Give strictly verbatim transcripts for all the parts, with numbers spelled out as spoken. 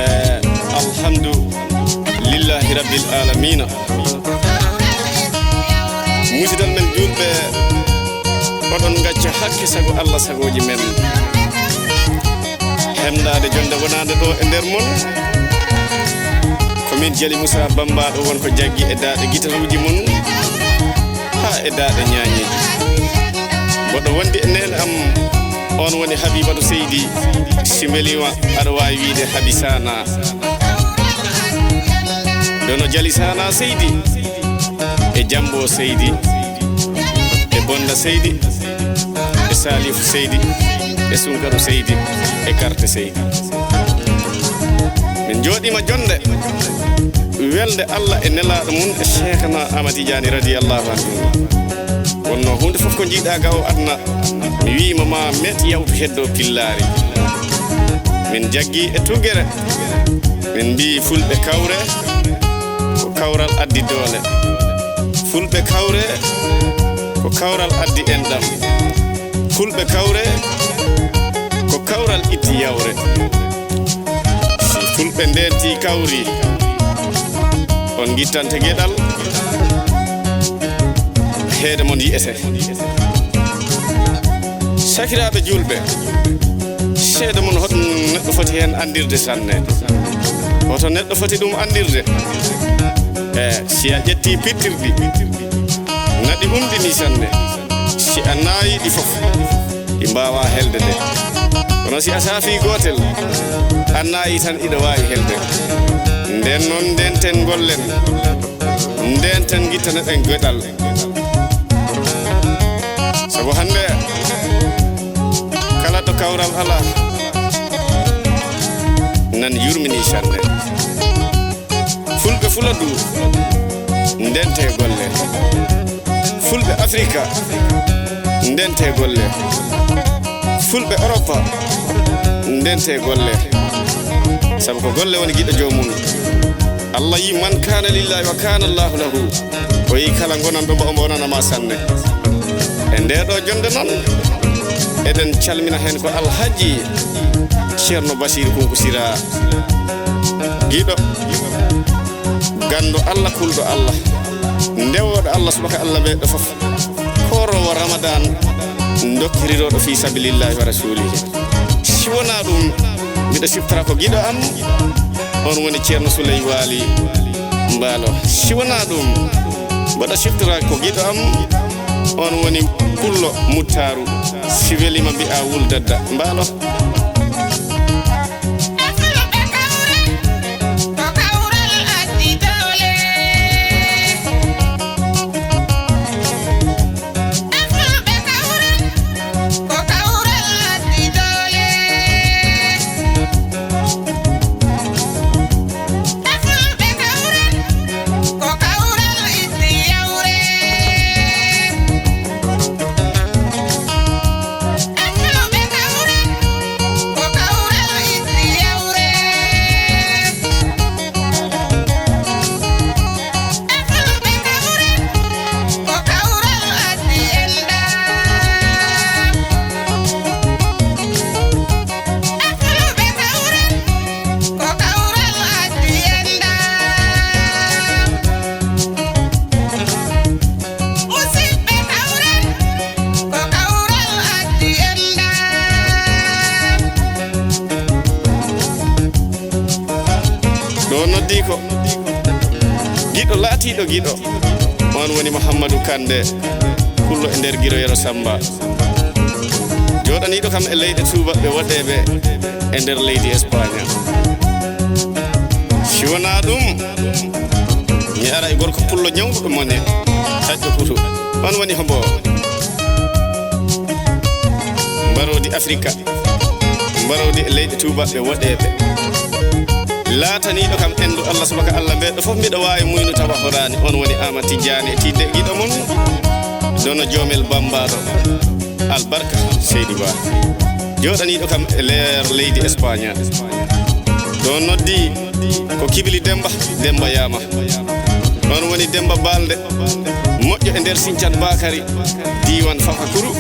Eh, alhamdulillahi rabbil alamina. Musidal men julɓe, oɗon ngacca hakke sago Allah sagooji men. Hemɗaade jonde wonaande ɗo e nder mon. Ko min Jali Moussa Bamba ɗo won ko jaggi e daaɗe gitaluuji mon haa e daaɗe ñaañeeji. Mboɗo wondi e neen am, on woni Habibatu Seydi. Si mbeliima aɗa waawi wiide Habi Sana. Ɗono Jali Sana Seydi, e Jambo Seydi, e Bonda Seydi, e Salifu Seydi, e Sunkaru Seydi, e Karte Seydi. Min njooɗiima jonde, welde Allah e nelaaɗo mum e Cheikhna Ahmad Tidiane radiyallahu anhu. Wonno huunde fof ko njiiɗaa ga o aduna, mi wiima ma meet yawtu heddo pillaari. Min jaggi e tugere, min mbii fulɓe kawre, ko kawral addi doole. Fulɓe kawre, ko kawral addi enɗam. Fulɓe kawre, ko kawral itti yawre. Si fulɓe ndeenti kawri, on ngittante geɗal, heede mon yi'ete. Sakiraaɓe julɓe, seeɗa mon hoto neɗɗo foti heen anndirde sanne. Hoto neɗɗo foti ɗum anndirde. E si a ƴetti pittirɗi, naɗi umɗini sanne. Si a naayi ɗi fof, ɗi mbaawaa helde de. Kono si a saafii gootel, a naayi tan iɗa waawi helde. Nden noon, ndenten ngollen. Ndenten ngittaneɗen geɗal. Sabu hannde, kala ɗo kawral alaa, nan yurmini sanne. Fulɓe Fuladu, ndente golle. Fulɓe Afrika, ndente golle. Fulɓe Oropa, ndente golle. Sabu ko golle woni giɗo joomum. Allah yi man kana lillahi wa kana Allahu lahu. O yi kala gonanɗo mo, o bonana ma sanne. E nde ɗo jonde noon, eɗen calmina heen ko Alhaji Ceerno Basiiru Kunku Sira. Giɗo, ganndo Allah, kulɗo Allah, ndewooɗo Allah, subaka Allah ɓe ɗo fof. Kooroowo Ramadan, dokkirirooɗo fi sabilillahi wa rasulihi. Si wonaa ɗum, mbiɗa siftora ko giɗo am, on woni Ceerno Suley Waali Mbaalo. Si wonaa ɗum, mbaɗa siftora ko giɗo am, on woni Pullo Muttaaru. Si weliima mbi'a Wul Dadda Mbaalo. Ɗo noddi ko giɗo laatiiɗo giɗo, on woni Mouhamadou Kande, pullo e nder Giro Yero Samba, jooɗaniiɗo kam e leyɗe tuubaɓɓe woɗeeɓe e nder leydi Espagne. Si wonaa ɗum, mi ara e gorko pullo ñawɗuɗo mone, taƴƴo putu. On woni hombo? Mbaroodi Afrika. Mbaroodi e leyɗe tuubaɓɓe woɗeeɓe. Laataniiɗo kam endu Allah subaka Allah mbeɗo fof mbiɗo waawi muynu tawa horaani. On woni Ama Tijjaani e tiiɗde giɗo mon. Dono joomel bammbaaɗo. Albarka Seydi Ba. Jooɗaniiɗo kam e leer leydi Espagne. Ɗo noddi ko Kibili Demba, Demba Yaama. On woni Demba Balde, moƴƴo e nder Sincan Bakari, diiwaan Fafakuru,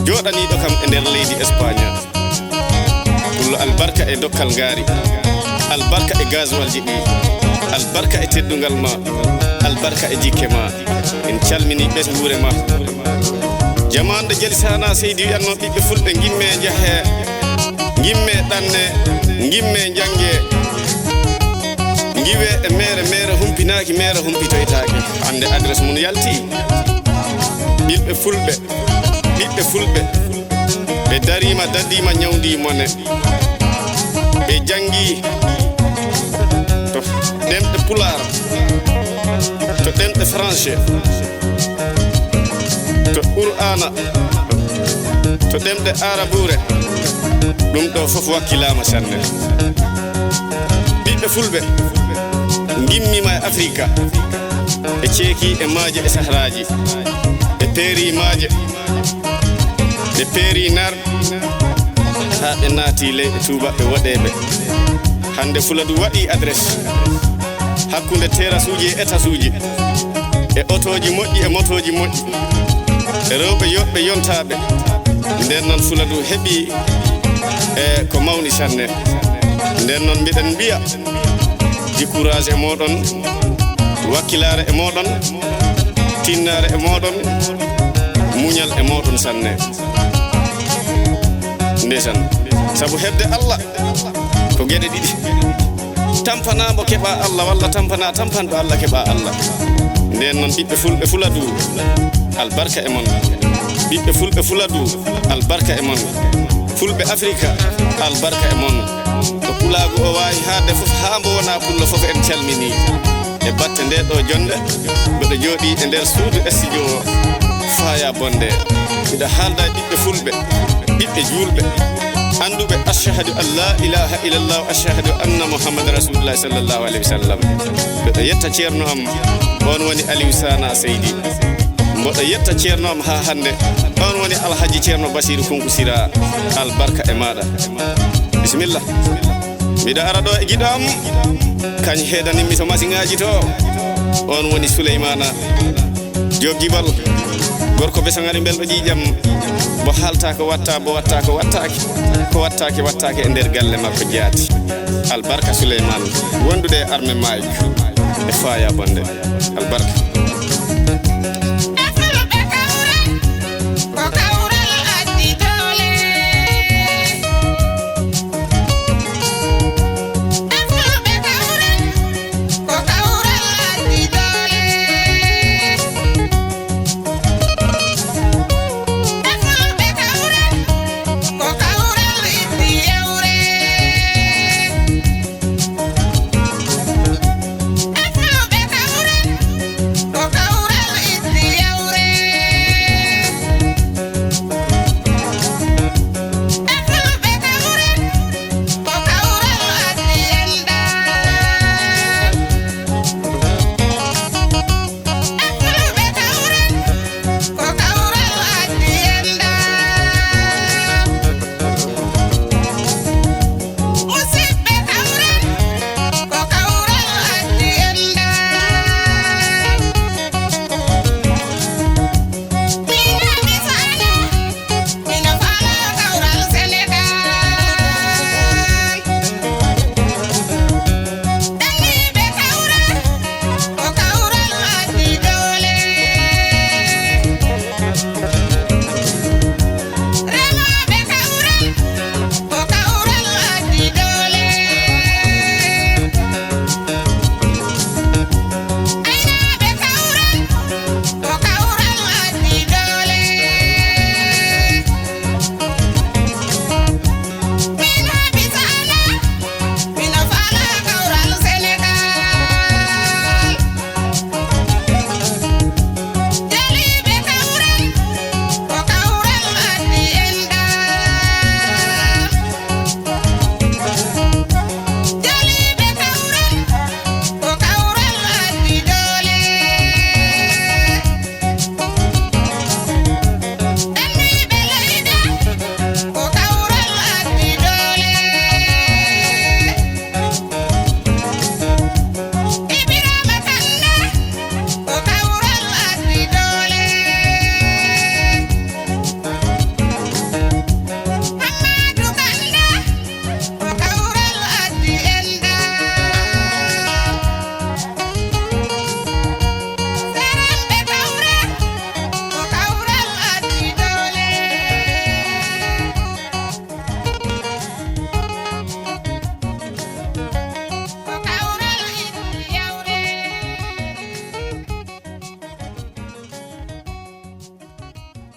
jooɗaniiɗo kam e nder leydi Espagne. Pullo albarka e dokkal ngaari, albarka e gasoilji ɗi, albarka e teddungal ma, albarka e jikke ma. En calmini ɓesnguure ma. Jamaande Jali Sana Seydi wiyatno ɓiɓɓe fulɓe ngimme njahe, ngimme ɗanne, ngimme njange. Ngiwe e mere, mere humpinaaki, mere humpitoytaake. Hannde adresse mum yalti. Ɓiɓɓe fulɓe, ɓiɓɓe fulɓe. Ɓe dariima, dadiima, ñawndii mone. Ɓe janngii to ɗemɗe Pulaar, to ɗemɗe Français, to Qur'aana, to ɗemɗe Arabuure. Ɗum ɗo fof wakkilaama sanne. Ɓiɓɓe fulɓe ngimmiima e Afrika, ɓe ceeki e maaje e sahraaji, ɓe peeri maaje, ɓe peeri nar, haa ɓe naati leyɗe tuubaɓɓe woɗeeɓe. Hannde Fuladu waɗi adresse hakkunde terasuuji e etasuuji, e otooji moƴƴi e motooji moƴƴi, e rewɓe yoɓɓe yontaaɓe. Nden noon Fuladu heɓi e ko mawni sanne. Nden noon mbiɗen mbiya, di courage e mooɗon, wakkilaare e mooɗon, tinnaare e mooɗon, muñal e mooɗon sanne. Ndesan, sabu heɓde Allah ko geɗe ɗiɗi. Tampana mo keɓa Allah, walla tampana tampanɗo Allah keɓa Allah. Nden noon ɓiɓɓe fulɓe Fuladu, albarka e mon. Ɓiɓɓe fulɓe Fuladu, albarka e mon. Fulɓe Afrika, albarka e mon. Ko pulaagu o waawi haalde fof, haa mbo wona pullo fof, en calmini. E batte nde ɗo jonde, mbeɗo jooɗi e nder suudu studio o, Faya Bonde. Mbiɗa haalda e ɓiɓɓe fulɓe, ɓiɓɓe juulɓe, annduɓe Ashhadu an la ilaha illallah, ashhadu anna Muhammad rasulullah sallallahu alaihi wasallam. Mboɗo yetta ceerno am, on woni Aliou Sana Seydi. Mboɗo yetta ceerno am ha hande, on woni Alhaji Ceerno Basiru Kunku Sira. Albarka e maɗa. Bismillah. Miɗo ara ɗo e giɗo am, kañ heedanimmi to masiŋaaji to. On woni Suleymana Joop Jibal, gorko besaŋari mbelɗo ƴiiƴam. Mo haalta ko watta, mo watta ko wattaaki, ko wattaaki wattaaki e nder galle makko jaati. Albarka Suleyman, wondude e arme Mike e Faya Bonde. Albarka.